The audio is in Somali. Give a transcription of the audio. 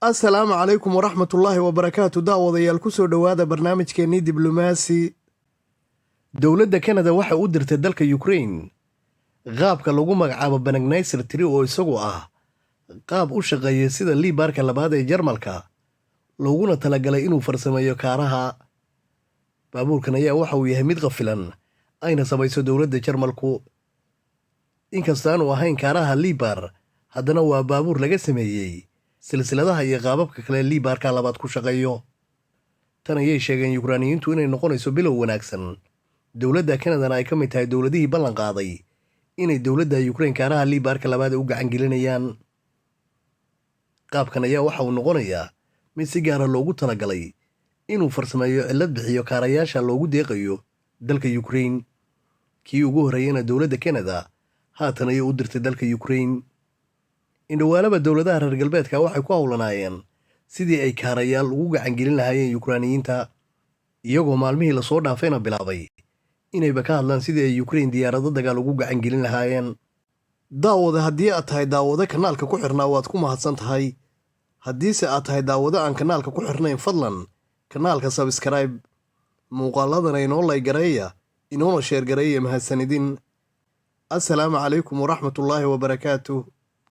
Asalaamu calaykum waraxmatullaahi wabarakaatu. Daawadayaal, kusoo dhowaada barnaamijkeennii diblomaasi. Dowladda Kanada waxay u dirtay dalka Ukrain qaabka lagu magacaabo Bugnizer 3, oo isagu ah qaab u shaqeeya sida liibaarka labaad ee Jarmalka, looguna talagalay inuu farsameeyo kaaraha. Baabuurkan ayaa waxa uu yahay mid qafilan ayna samayso dowladda Jarmalku. Inkastaanu ahayn kaaraha liibaar, haddana waa baabuur laga sameeyey silsiladaha iyo qaababka kale liibaarka labaad ku shaqeeyo. Tan ayay sheegeen Yukraaniyiintu inay noqonayso bilow wanaagsan, dowladda Kanadana ay ka mid tahay dowladihii ballan qaaday inay dowladda Yukrain kaaraha liibaarka labaad u gacangelinayaan. Qaabkan ayaa waxa uu noqonayaa mid si gaara loogu talagalay inuu farsameeyo cillad bixiyo kaarayaasha loogu deeqayo dalka Yukrain. Kii ugu horreeyana dowladda Kanada haatan ayay u dirtay dalka Yukrain. Indhawaalaba dowladaha reer galbeedka waxay ku howlanaayeen sidii ay kaarayaal ugu gacangelin lahaayeen Yukraaniyiinta, iyagoo maalmihii lasoo dhaafayna bilaabay inayba ka hadlaan sidii ay Yukrain diyaarado dagaal ugu gacangelin lahaayeen. Daawade, haddii aad tahay daawado kanaalka ku xirnaa, waad ku mahadsan tahay. Haddiise aad tahay daawado aan kanaalka ku xirnayn, fadlan kanaalka subscribe, muuqaaladana inoo like gareeya, inoona share gareeya. Mahadsanidin. Assalaamu calaykum waraxmatullaahi wabarakaatu.